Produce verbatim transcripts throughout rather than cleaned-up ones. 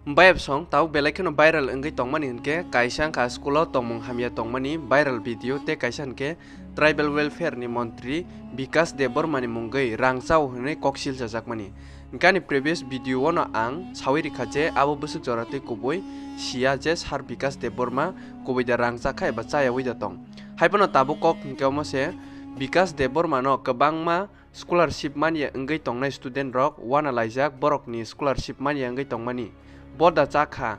Bayapsong tabuk belai kheno viral wngwi tongmani hinkhe kaisa wngkha school o tongmung hamya tongmani viral video tei kaisa hinkhe tribal welfare ni montri Bikas Debbarma ni mungwi rang chao hinwi kok silchajakmani. Hinkhe ani previous video o no ang sawi rikha je abo bwswk jora tei kubui siya je Sir Bikas Debbarma kubui da rang chakha eba chayawi da tong. Haiphano tabuk kok hinkhe omo se Bikas Debbarma no kwbangma scholarship manya wngwi tongnai student rok uana laijak borokni scholarship manya wngwi tongmani bo da chakha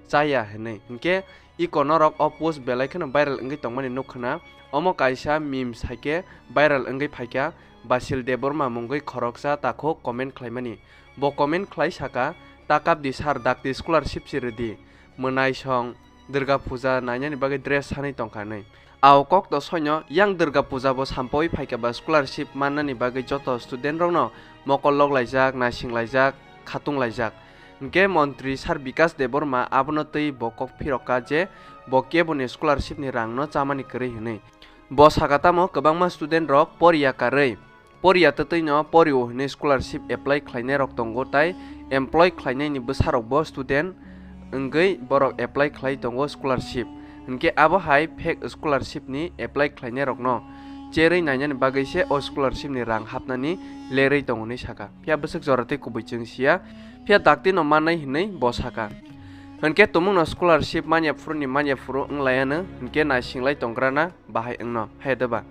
chaya hinwi. Hinkhe iko norok o post belai kheno viral wngwi tongmani nukkhna. Omo kaisa memes haikhe viral wngwi phaikha Basil Debbarma mungwi khoroksa takhuk comment khlaimani. Bo comment khlai saka, "Ta kapdi sir, dakti scholarship si rwdi. Mwnaisong Durga Puja nainani bagwi dress sanwi tongkha," hinwi. Ao kok to soino yang Durga Puja bo sampawi phaikha ba scholarship mannani bagwi joto student rokno mokol loklaijak, naisinglaijak, khatunglaijak. Hinkhe montri Sir Bikas Debbarma abono twi bo kok phirokha je bo keboni scholarship ni rangno chamani kwrwi hinwi. Bo saka tamo kwbangma student rok poriya karwi, poriya twtwino porio hinwi scholarship apply khlainai rok tongo, tai employ khlainai ni bwsa rok bo student wngwi borok apply khlai tongo scholarship. Hinkhe abo hai fake scholarship ni apply khlainai rokno cherwi nainani bagwi se o scholarship ni rang hapnani lerwi tongo hinwi saka. Phiya bwswk jora tei kubui chwng siya, phiya dakti no mannai hinwi bo saka. Hinkhe tumungno scholarship manya phuru ni manya phuru wnglaiyano, hinkhe naisinglai tonggrana bahai wngno, hai da ba?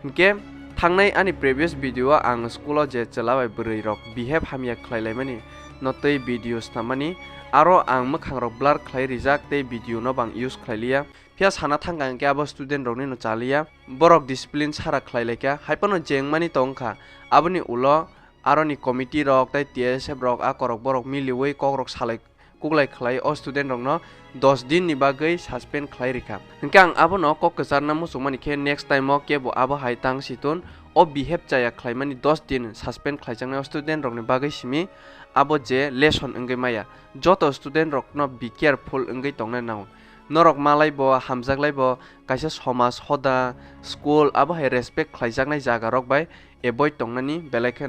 Hinkhe thangnai ani previous video o ang school o je chwla bai bwrwi rok behave hamya khlai laimani no tei video snammani, aro ang mwkhang rok blur khlai rijak tei video no bang use khlai liya. Phiya sana thangkha hinkhe abo student rokni no chaliya, borok discipline sara khlai laikha, haiphano jengmani tongkha. Aboni ulo aroni committee rok tei T S F rok a korok borok miliwi kok rok salai kuklai khlai o student rokno dos din ni bagwi suspend khlai rikha. Hinkhe ang abono kok kwcharna muchungmani khe next time o kebo abo hai tang si tun, o behave chaya khlaimani dos din suspend khlaijaknai o student rokni bagwi simi abo je lesson wngwi maya. Joto student rokno be careful wngwi tongnai nango. Norok malai bo hamjaklai bo kaisa somaj hoda, school abo hai respect khlaijaknai jaga rok bai avoid tongnani belai khe.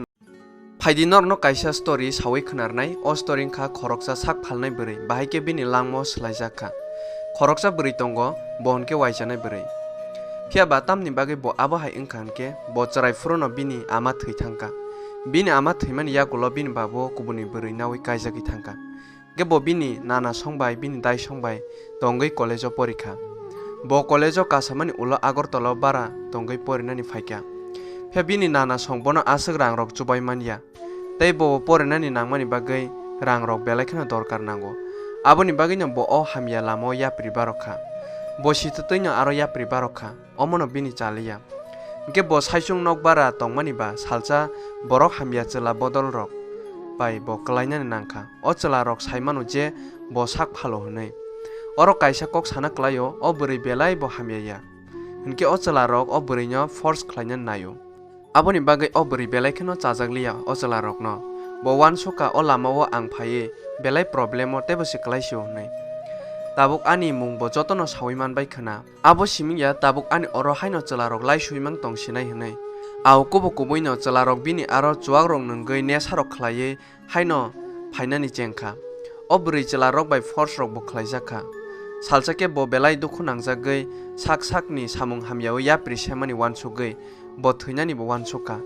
Phaidi norokno kaisa story sawi khwnarnai. O story wngkha khoroksa sak phalnai bwrwi, bahai khe bini langmao swlaijak kha. Khoroksa bwrwi tongo, bo hwnkhe waijanai bwrwi. Phiya ba tamni bagwi bo abo hai wngkha hwnkhe, bo chwrai phuru no bini ama thwi thangkha. Bini ama thwimani yagulo bini babu kubuni bwrwi nawi kaijagwi thangkha. Hwnkhe bo bini nana song bai, bini dai song bai tongwi college o porikha. Bo college o kasamani ulo Agartala o bara tongwi porinani phaikha. Phiya bini nana song bono aswk rang rok chubai manya. Tei bo porinani nangmani bagwi rang rok belai kheno dorkar nango. Aboni bagwino bo o hamya lama o yapri barok kha. Bo sitwtwino aro yapri barok kha. Omono bini chaliya. Hwnkhe bo saichung nok bara tongmani ba salsa borok hamya chwla bodol rok bai bo kwlainani nangkha. O chwla rok saimano je bo sak phalo hwnwi. Oro kaisa kok sana kwlaio, o bwrwi belai bo hamya ya. Hwnkhe o chwla rok o bwrwino force khlainani naio. Aboni bagwi o bwrwi belai kheno chajak liya o chwla rokno. Bo uansukha o lama o ang phaiwi belai problem o teibo se kwlai sio hwnwi. Tabuk ani mung bo jotono sawi man bai khwna. Abo simi ya tabuk ani oro haino chwla rok lai sui mang tong sinai hwnwi. Ao kubo kubui no chwla rok bini aro chuak rok nwngwi nesa rok khlaiwi haino phainani chengkha. O bwrwi chwla rok bai force rok bo khlaijak kha. Salsa khe bo belai dukhu nangjagwi sak sakni samung hamya o yapri semani uansugwi bo thwinani bo uansukha.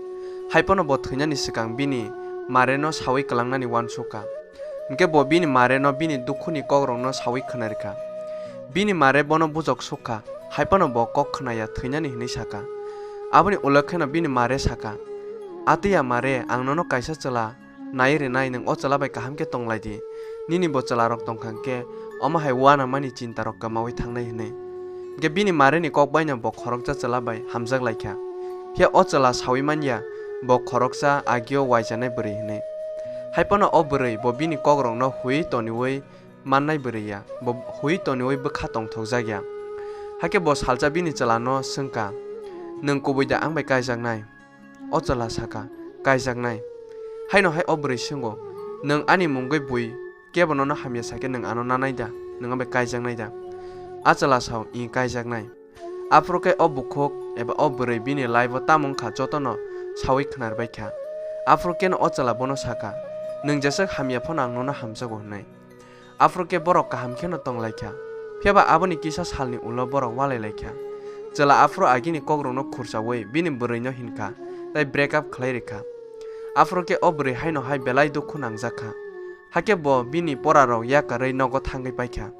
Haiphano bo thwinani swkang bini mare no sawi kwlangnani uansukha. Hwnkhe bo bini mare no bini dukhuni kok rok no sawi khwnarikha. Bini mare bono bujok sukha, haiphano bo kok khwnaya thwinani hwnwi sakha. Aboni ulo kheno bini mare sakha, "Atwiya mare, ang nono kaisa chwla nai rwnai, nwng o chwla bai kaham khe tong lai di. Nini bo chwla rok tong kha hwnkhe omo hai uanamani chinta rok kwmawi thangnai," hwnwi. Hwnkhe bini mare ni kok bai no bo khoroksa chwla bai hamjak lai kha. Phiya o chwla sawi man ya bo khoroksa agio uaijanai bwrwi hwnwi. Haiphano o bwrwi bo bini kok rok no hui toniwi mannai bwrwi ya, bo hui toniwi bwkha tongthokjak ya. Hakhe bo salsa bini chwla no swngkha, "Nwng kubui da ang bai kaijaknai?" O chwla sakha, "Kaijaknai." Haino hai o bwrwi swngo, "Nwng ani mungwi bui kebo nono hamya sakhe nwng ano nanai da, nwng ang bai kaijaknai da?" A chwla sao, "I, kaijaknai." Aphuru khe o bukhuk eba o bwrwi bini life o tamo wngkha jotono sawi khwnarbai kha. Aphuru kheno o chwla bono sakha, "Nwng jeswk hamya phano ang nono hamjago," hwnwi. Aphuru khe borok kaham kheno tong lai kha. Phiya ba aboni kisa salni ulo borok walai lai kha. Chwla aphuru agini kokrokno khurchaui bini bwrwino hin kha, tei break up khlai rw kha. Aphuru khe o bwrwi haino hai belai dukhu nangjak kha. Hakhe bo bini porarok yakarwi nogo thangwi pai kha.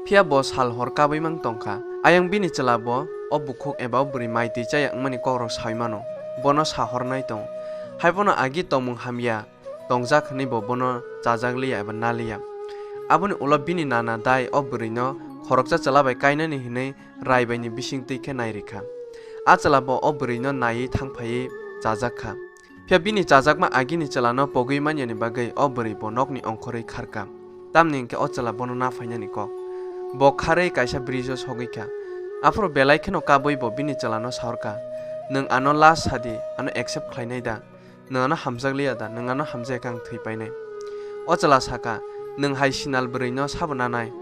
Phiya bo sal hor kabui mang tong kha. Ayang bini chwla bo o bukhuk eba o bwrwi mai twi chaya wngmani kokrok saui mano. Bono sa hornai tongo. Hai phano agi tongmung hamya tongjak hwnwi bo bono chajak liya eba na liya. Aboni ulo bini nana dai o bwrwino khoroksa chwla bai kainani hwnwi rai baini bising twi khe nai rw kha. A chwla bo o bwrwino naiwi thang phaiwi chajak kha. Phiya bini chajakma agini chwlano pogwi manyani bagwi o bwrwi bo nokni ongkhorwi khar kha. Tamni hwnkhe o chwla bono na phainani kok. Bo kharwi kaisa bridge-o sogwi kha. Aphuru belai kheno kabui bo bini chwlano sa hor kha, "Nwng ano last sa di, ano accept khlainai da? Nwng ano hamjak liya da? Nwng ano hamjak khe ang thwi painai." O chwla sa kha, "Nwng hai sinal bwrwino sabo nanai?"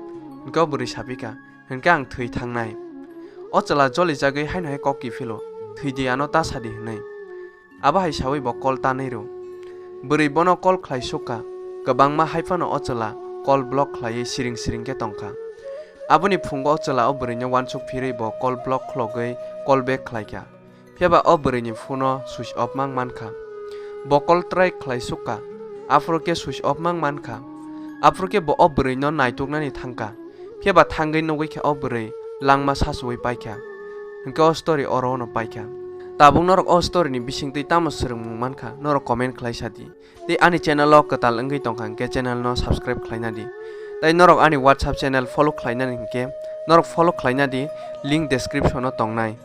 Hwnkhe o bwrwi sa phi kha, "Hwnkhe ang thwi thangnai." O chwla jolijagwi haino hai kok kiphilo, "Thwi di, ano ta sa di," hwnwi. Abo hai saui bo call tanwi rw. Bwrwi bono call khlai suk kha. Kwbangma hai phano o chwla call block khlaiwi siring siring khe tong kha. Aboni phungo o chwla o bwrwino uansuk phirwi bo call block khlogwi call back khlai kha. Phiya ba o bwrwini phone-o switch off mang man kha. Bo call try khlai suk kha, aphuru khe switch off mang man kha. Aphuru khe bo o bwrwino naituknani thang kha. Phiya ba thangwi nugwi khe o bwrwi langma sachuwi pai kha. Hwnkhe o story oro-ono pai kha. Tabuk norok o story-ni bisingtwi tamo swrwngmung man kha, norok comment khlai sa di. Tei ani channel-o kwtal wngwi tong kha hwnkhe channel-no subscribe khlaina di. Tei norok ani WhatsApp channel follow khlainani hwnkhe norok follow khlaina di, link description-o tongnai.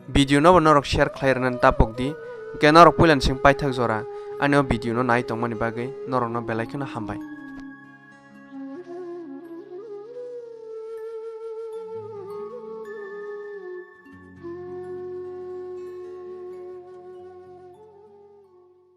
Video-no bo norok share khlai rwnani tapok di, hwnkhe norok puilani sing paithak jora ani o video-no nai tongmani bagwi norokno belai kheno hambai.